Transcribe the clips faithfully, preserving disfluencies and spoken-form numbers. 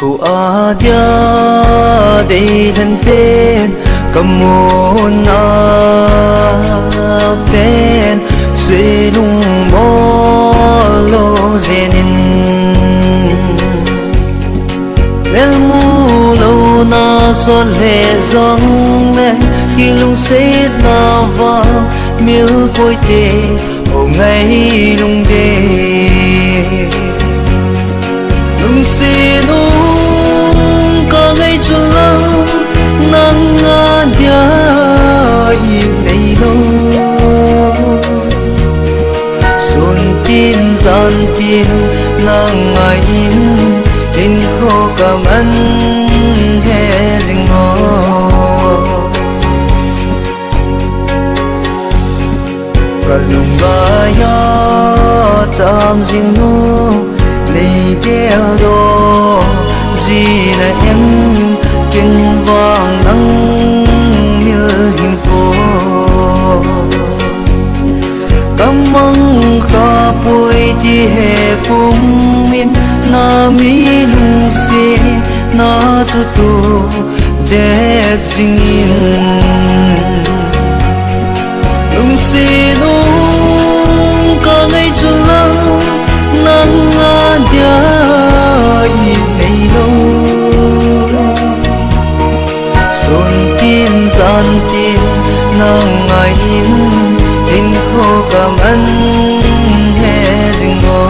Tua dia deilhen pen, kamun a pen, seilung bol lou jeng in. Melmu louna sot le jong le, kilungsetna vang mil poite, o ngailung de. Lungset um ka ngai chu lou, nang a dia i nei lou. Sun tin jan tin nang a in, in kho ka man he jing o. Ka lunggel a cham jing nu, nei geldoh ji na em, ken vang nang mil hinkho. Ka mang kha poi ti he pum in, na mi lungsetna chu tu det jing in. Lungset um ka ngai chu lou, nang a dia i nei lou. Sun tin jan tin nang a in, in kho ka man he jing o.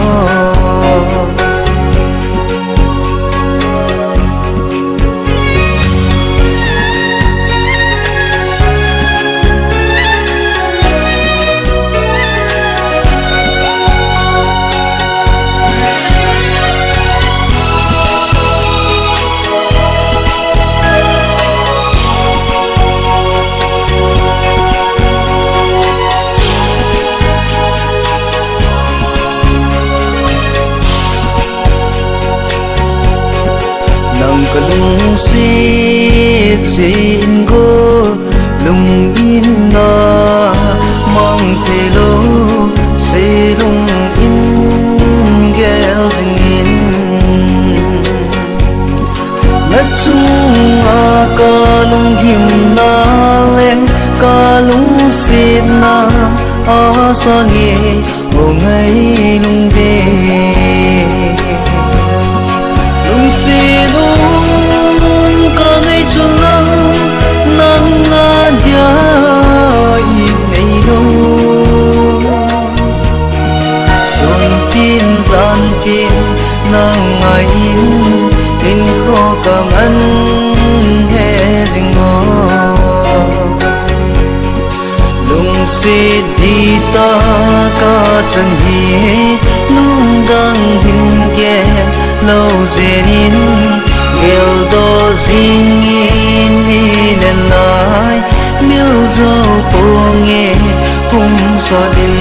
Nang ka lungset jeh in go, lung in na mang thei lou, seilung in gel jing in. Na chunga ka lunggimna le ka lungsetna a sang e, o ngailung de. Lungset um ka ngai chu lou, nang a dia i nei lou. Sun tin jan tin nang a in, in kho ka man he jing o. Lungset di ta ka chan hi, lungdang hin gel lou jeng in, geldoh jing in mi le lai, mil jou pong e, kum sot in